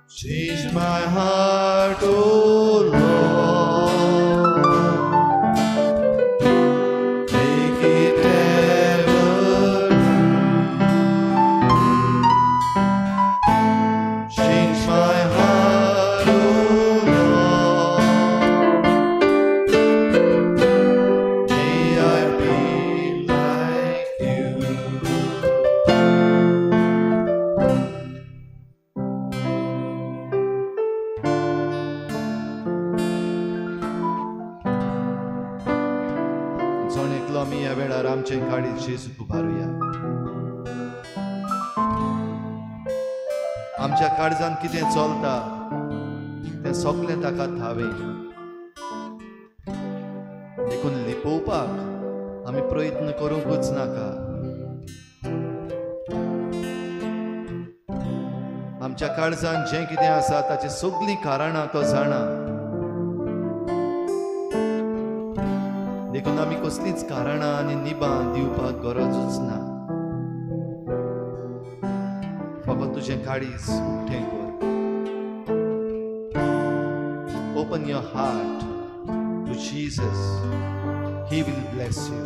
Change my heart, oh Lord, make it ever true. Change my heart, oh Lord, may I be like you. जण एकलो आमी ह्या वेळार आमचें काळीज जेजूक उबारुया. आमच्या काळजान कितें चलता तें सगळें ताका थावें. देखून लिपोवपाक आमी प्रयत्न करूंकूच नाका. आमच्या काळजान जें कितें आसा ताची सगळीं कारणां तो जाणा. देखून आमी कसलींच कारणां आनी निबां दिवपाक गरजूच ना. फकत तुजें काळीज उक्तें कर. Open your heart to Jesus. He will bless you.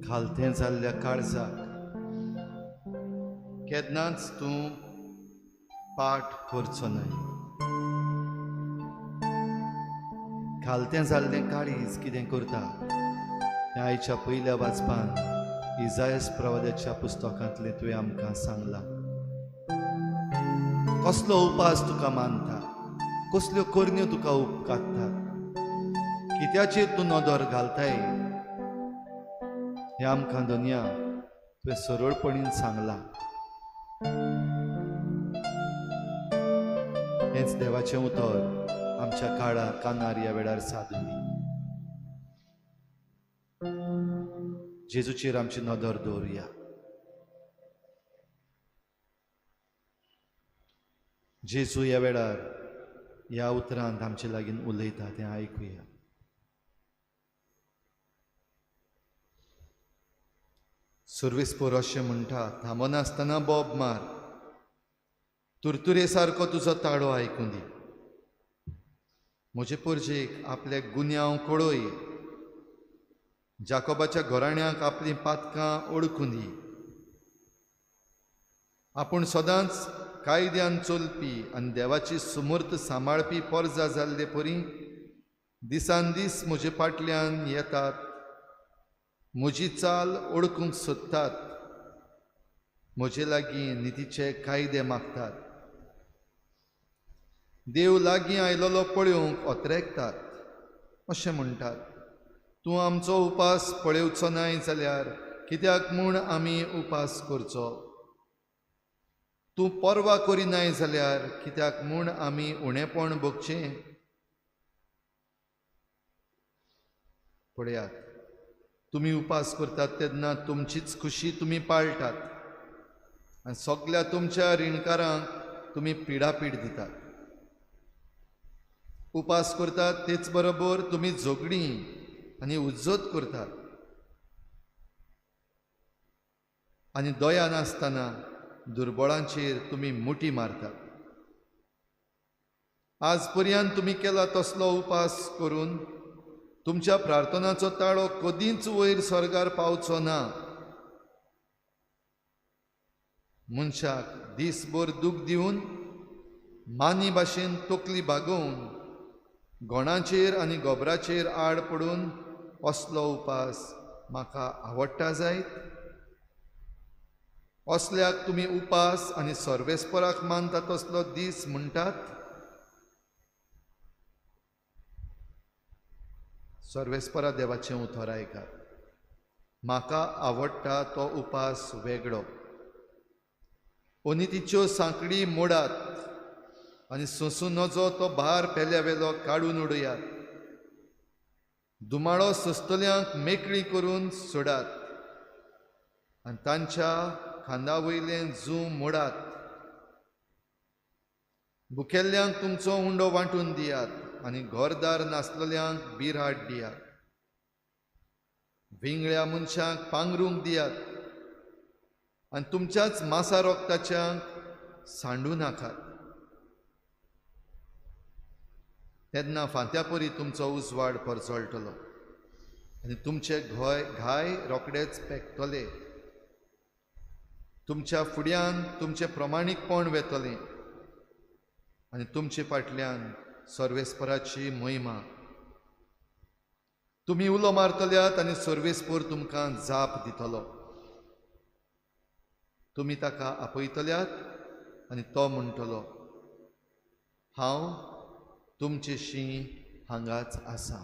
खालतें जाल्ल्या काळजाक केन्नाच तूं पाठ करचो न्हय. खालतें जाल्लें काळीज कितें करता तें आयच्या पयल्या वाचपान इजायस प्रवाद्याच्या पुस्तकांतलें तुवें आमकां सांगलां. कसलो उपास तुका मानता, कसल्यो करण्यो तुका उपकारतात, कित्याचेर तूं नदर घालताय हें आमकां दुनिया तुवें सरळपणीन सांगलां. हेंच देवाचें उतर आमच्या काळार कानार ह्या वेळार सादूं दी. जेजूचेर आमची नदर दवरुया. जेजू ह्या वेळार ह्या उतरांत आमचे लागीं उलयता तें आयकुया. सुर्वेसपोर अशें म्हणटा, थांबनासतना बोब मार, तुरतुरे सारको तुजो ताळो आयकूं दी. म्हजे पोरजेक आपले गुन्यांव कळय, जाकोबाच्या घराण्याक आपलीं पातकां ओळखूं दी. आपूण सदांच कायद्यान चलपी आनी देवाची सुमूर्त सांबाळपी पोरजा जाल्ले परी दिसान दीस म्हजे फाटल्यान येतात, म्हजी चाल ओळखूंक सोदतात, म्हजे लागीं नितीचे कायदे मागतात. देव लागीं आयलोलो पळोवंक अत्रेकतात. अशें म्हणटात, तूं आमचो उपास पळोवचो नाय जाल्यार कित्याक म्हूण आमी उपास करचो? तूं पर्वा करिनाय जाल्यार कित्याक म्हूण आमी उणेपण भोगचें? पळयात, तुमी उपास करतात तेन्ना तुमचीच खुशी तुमी पाळटात आनी सगल्या तुमच्या रिणकारांक तुमी पिडापीड दितात. उपास करतात तेच बरोबर तुमी झगडीं आनी उज्जत करतात आनी दया नासतना दुर्बळांचेर तुमी मुठी मारतात. आज पर्यंत तुमी केला तसलो उपास करून तुमच्या प्रार्थनाचो ताळो कदींच वयर स्वर्गार पावचो ना. मनशाक दीसभर दूख दिवन मानी भाशेन तकली बागोवन गोणाचेर आनी गोबराचेर आड पडून असलो उपास म्हाका आवडटा जायत? असल्याक तुमी उपास आनी सर्वेस्पराक मानता तसलो दीस म्हणटात? सर्वेस्परा देवाचें उतर आयकात. म्हाका आवडटा तो उपास वेगळो. अनितीच्यो सांकडी मोडात आनी सोंसूं नजो तो भार पेल्या वेलो काडून उडयात. दुमाळो सोंसतल्यांक मेकळी करून सोडात आनी तांच्या खांदा वयलें जूं मोडात. भुकेल्ल्यांक तुमचो उंडो वांटून दियात आनी घरदार नासलेल्यांक बिराड दियात. विंगळ्या मनशांक पांगरूंक दियात आनी तुमच्याच मासा रोगताच्यांक सांडू नाकात. तेन्ना फांत्यापरी तुमचो उजवाड परजळटलो आनी तुमचे घाय रोखडेच पेकतले. तुमच्या फुड्यान तुमचें प्रमाणीकपण वेतलें आनी तुमचे फाटल्यान सर्वेस्पराची महिमा. तुमी उलो मारतल्यात आनी सर्वेस्पर तुमकां जाप दितलो. तुमी ताका आपयतल्यात आनी तो म्हणटलो, हांव तुमचेशी हांगाच आसा.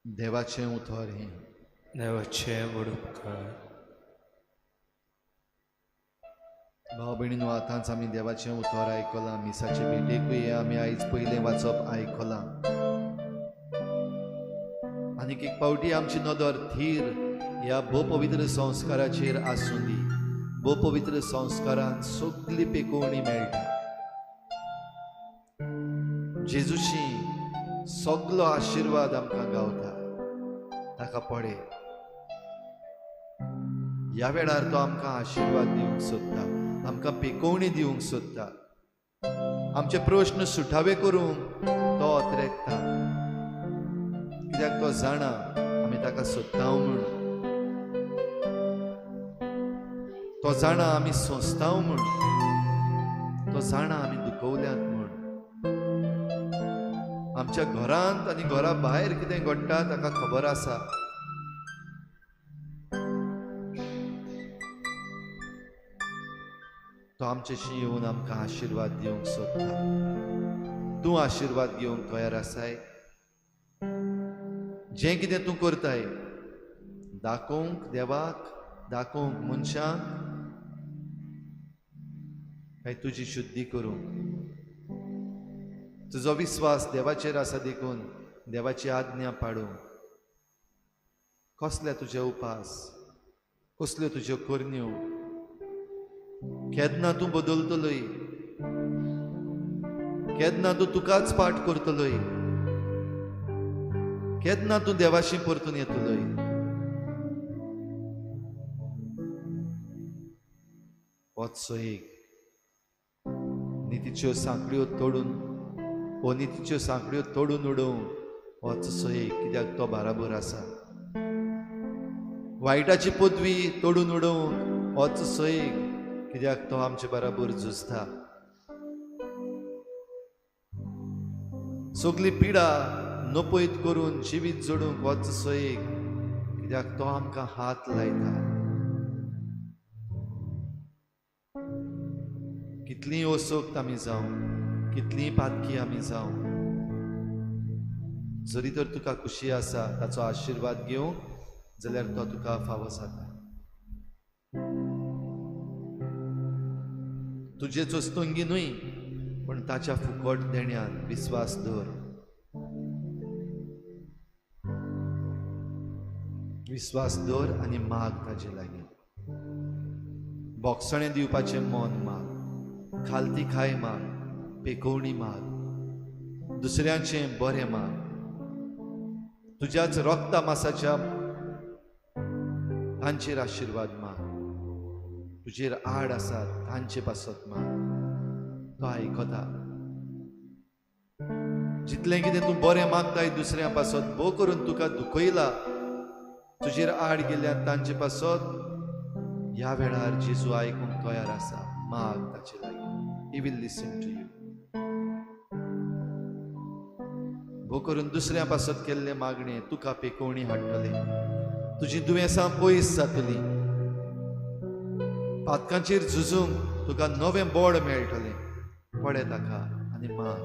देवाचें उतर हें. देवाचें व्हड उपकार. भाव भयणीनो, आतांच आमी देवाचें उतर आयकलां. मिसाचे भेटेकूय आमी आयज पयलें वाचप आयकलां. आनीक एक फावटी आमची नदर थीर ह्या भोव पवित्र संस्काराचेर आसूं दी. भोव पवित्र संस्कारान सगली पेकोवणी मेळटा. जेजूशी सगलो आशिर्वाद आमकां गावता. ताका पळय, ह्या वेळार तो आमकां आशिर्वाद दिवंक सोदता, आमकां पेकोवणी दिवंक सोदता, आमचे प्रश्न सुटावे करूंक तो अत्रेकता. कित्याक तो जाणा आमी ताका सोदता म्हूण, तो जाणा आमी सोंसता म्हूण, तो जाणा आमी दुखवल्यात म्हूण. आमच्या घरांत आनी घरा भायर कितें घडटा ताका खबर आसा. तो आमचेशी येवन आमकां आशिर्वाद दिवंक सोदता. तूं आशिर्वाद घेवंक तयार आसाय? जें कितें तूं करताय दाखोवंक देवाक, दाखोवंक मनशांक, काय तुजी शुद्धी करूंक? तुजो विस्वास देवाचेर आसा देखून देवाची आज्ञा पाडूंक. कसले तुजे उपास, कसल्यो तुज्यो करण्यो, केन्ना तूं बदलतलोय, केन्ना तूं तुकाच पाठ करतलोय, केन्ना तूं देवाशी परतून येतलोय. वचो एक नितीच्यो सांकड्यो तोडून, अनितीच्यो सांकड्यो तोडून उडोवंक वचसो एक, कित्याक तो बाराबर आसा. वायटाची पदवी तोडून उडोवंक वचसो एक, कित्याक तो आमचे बराबर झुजता. सगली पिडा नपयत करून जिवीत जोडूंक वचसो एक, कित्याक तो आमकां हात लायता. कितलीं असोक्त आमी जावं, कितलीं पातकी आमी जावं, जरी तर तुका खुशी आसा ताचो आशिर्वाद घेवंक जाल्यार तो तुका फावो जाता. तुजेच वस्तुंगी न्हय पण ताच्या फुकट देण्यान विस्वास दवर. विस्वास दवर आनी माग ताजे लागीं. बोगसणें दिवपाचें मन माग, खालती खाय माग, पेकोवणी माग, दुसऱ्यांचें बरें माग, तुज्याच रक्ता मासाच्या तांचेर आशिर्वाद माग, तुजेर आड आसात तांचे पासत माग. तो आयकता. जितलें कितें तूं बरें मागताय दुसऱ्या पासत, भोव करून तुका दुखयला, तुजेर आड गेल्या तांचे पासत, ह्या वेळार जेजू आयकूंक तयार आसा. माग ताचे लागीं. He will listen to you. भोव करून दुसऱ्या पासत केल्लें मागणें तुका पेकोवणी हाडटलें. तुजीं दुयेंसां पयस जातलीं. पातकांचेर झुजूंक तुका नवें बोड मेळटलें. पळय ताका आनी मान.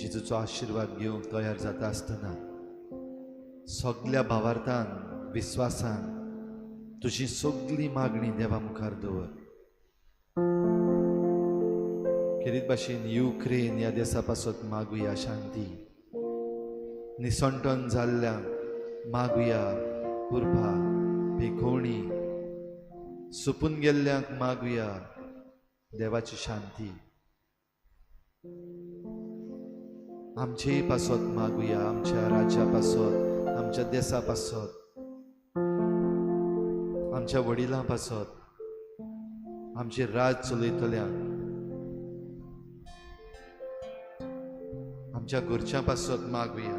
जेजूचो आशिर्वाद घेवंक तयार जाता आसतना सगल्या भावार्थान विस्वासान तुजी सगली मागणी देवा मुखार दवर. खेरीत भाशेन युक्रेन ह्या देसा पासत मागुया शांती, निसंटन जाल्ल्यांक मागुया कृपा भिकोवणी, सुपून गेल्ल्यांक मागुया देवाची शांती. आमचेय पासत मागुया, आमच्या राज्या पासत, आमच्या देसा पासत, आमच्या वडिलां पासत, आमचे राज चलयतल्यांक, आमच्या घरच्यां पासत मागुया.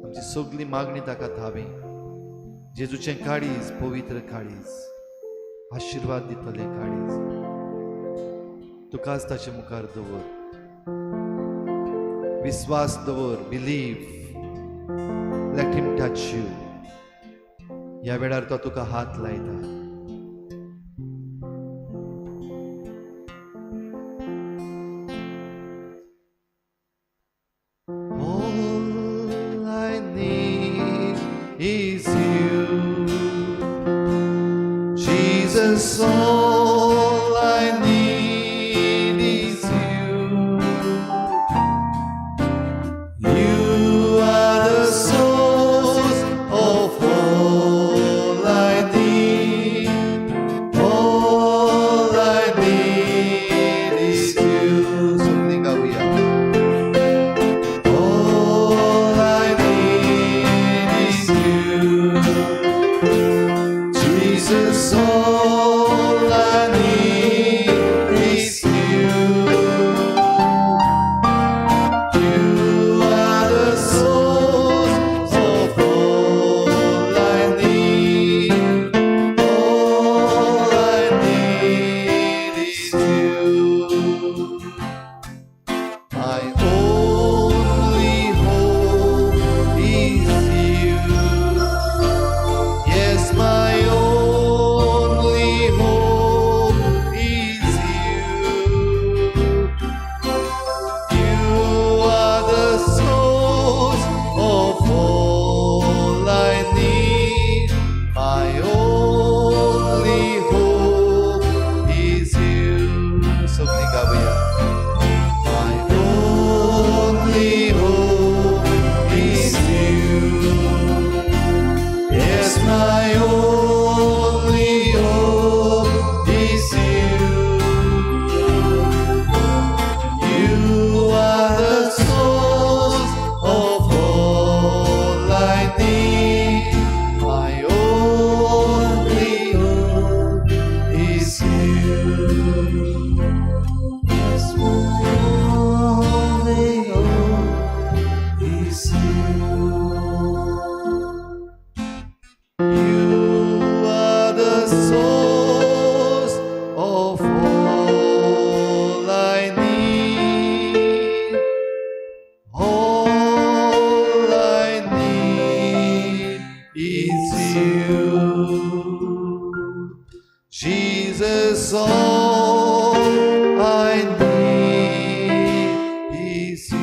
आमची सगली मागणी ताका थावी. जेजूचें काळीज, पवित्र काळीज, आशिर्वाद दितलें काळीज तुकाच ताचे मुखार दवर. विस्वास दवर. Believe. Let him touch you. ह्या वेळार तो तुका हात लायता. All I need is you, Jesus. All I need is you. You are the source of all I need. All I need is you. सगळीं गावया. All I need is you. is you. You are the source of all I need. All I need is you. Jesus, all I need is you.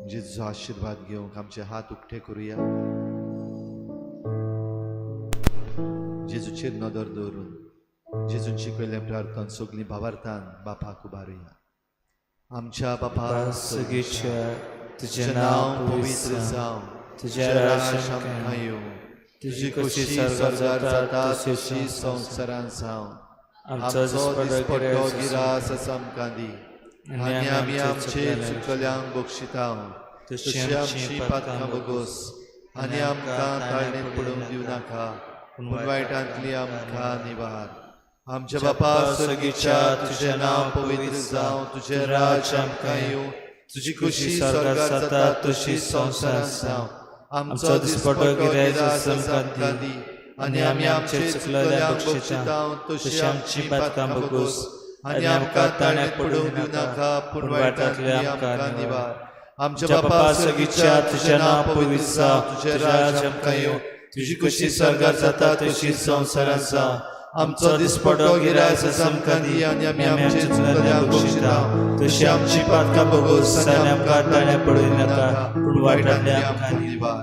जेजूचो आशीर्वाद घेवंक आमचे हात उक्ते करुया. जेजूचेर नदर दवरून जेजून शिकयल्लें प्रार्थन सगळीं भावार्थान बापाक उबारुया. आमच्या बापा सगळीच्या तुजें नांव पवित्र जावं, तुजें राज आमकां येवं, तुजी खोशी स्वर्गार जाता तशी संवसारांत जावं. आमचो आमचो दिसपट्टो दिसपट्टो गिरास आसा आमकां दी आनी आमी आमचे चुकल्यांक बक्षिता तशी आमची पातकां बगोस आनी आमकां ताळणेंत पडूंक दिवं नाका, पूण वायटांतली आमकां निवार. आमच्या बापा सर्गीच्या तुजें नांव पवित्र जावं, तुजें राज आमकां येवं, तुजी खोशी स्वर्गार जाता तशी संवसारांत जावं. आमचो दिसपट्टो गिरास आमकां दी आनी आमी आमचे चुकल्यांक बक्षिता तशी आमची पातकां बगोस आनी आमकां ताळ्यांत पडूंक दिवं नाका, पूण वायटांतली आमकां निवार. आमच्या बापा सर्गीच्या तुजें नांव पवित्र जावं, तुजें राज आमकां येवं, तुजी खोशी स्वर्गार जाता तशी संवसारांत जावं. आमचो दिसपट्टो गिरास आमकां दी आनी आमी आमचे चुकल्यांक बक्षिता तशी आमची पातकां बगोस आनी आमकां ताळ्यांत पडूंक नाका, पूण वायटांतली आमकां निवार.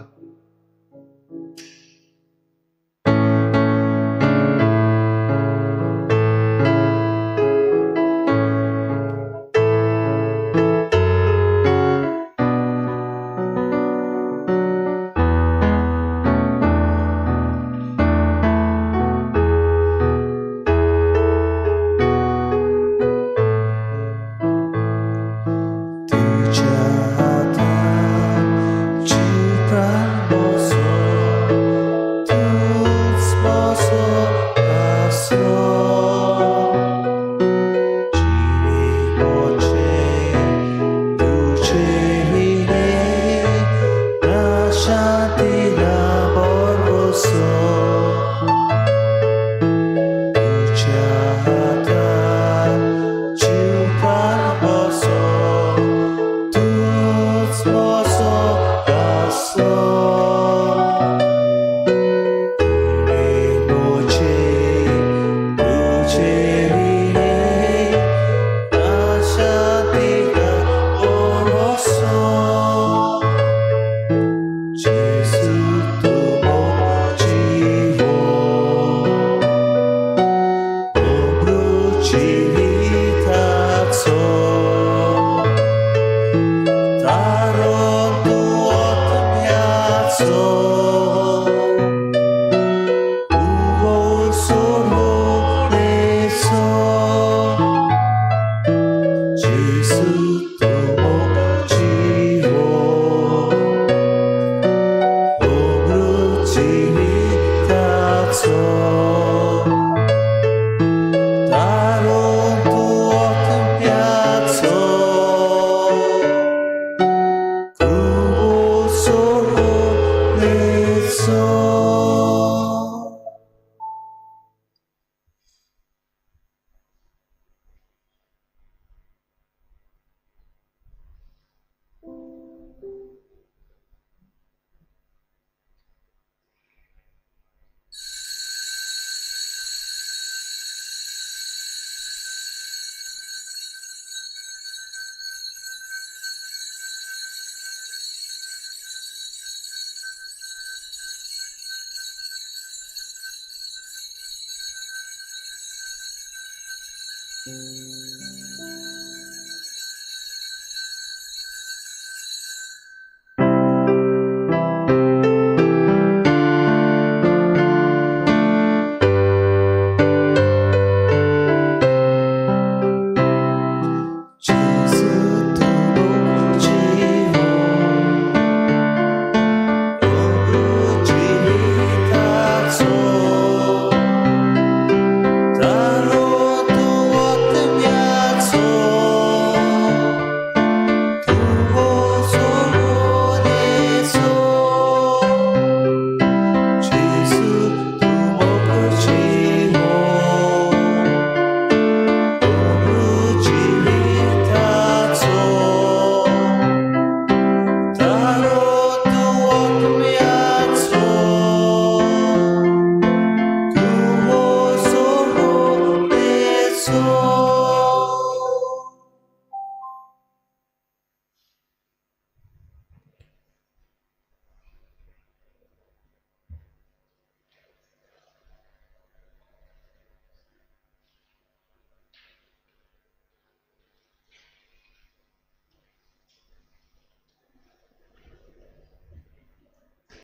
तुझ्या हाताची प्राण तूच म्हजो आसरो. जिणे म्हजें तुजे विणें ना शांती ना भरवंसो. तुझ्या हाताची प्राण तूच म्हजो आसरो. Taron tu atmiaco Uvo solo neso Gesù tu motivo Obrucivitaco Taron tu atmiaco Uvo solo neso.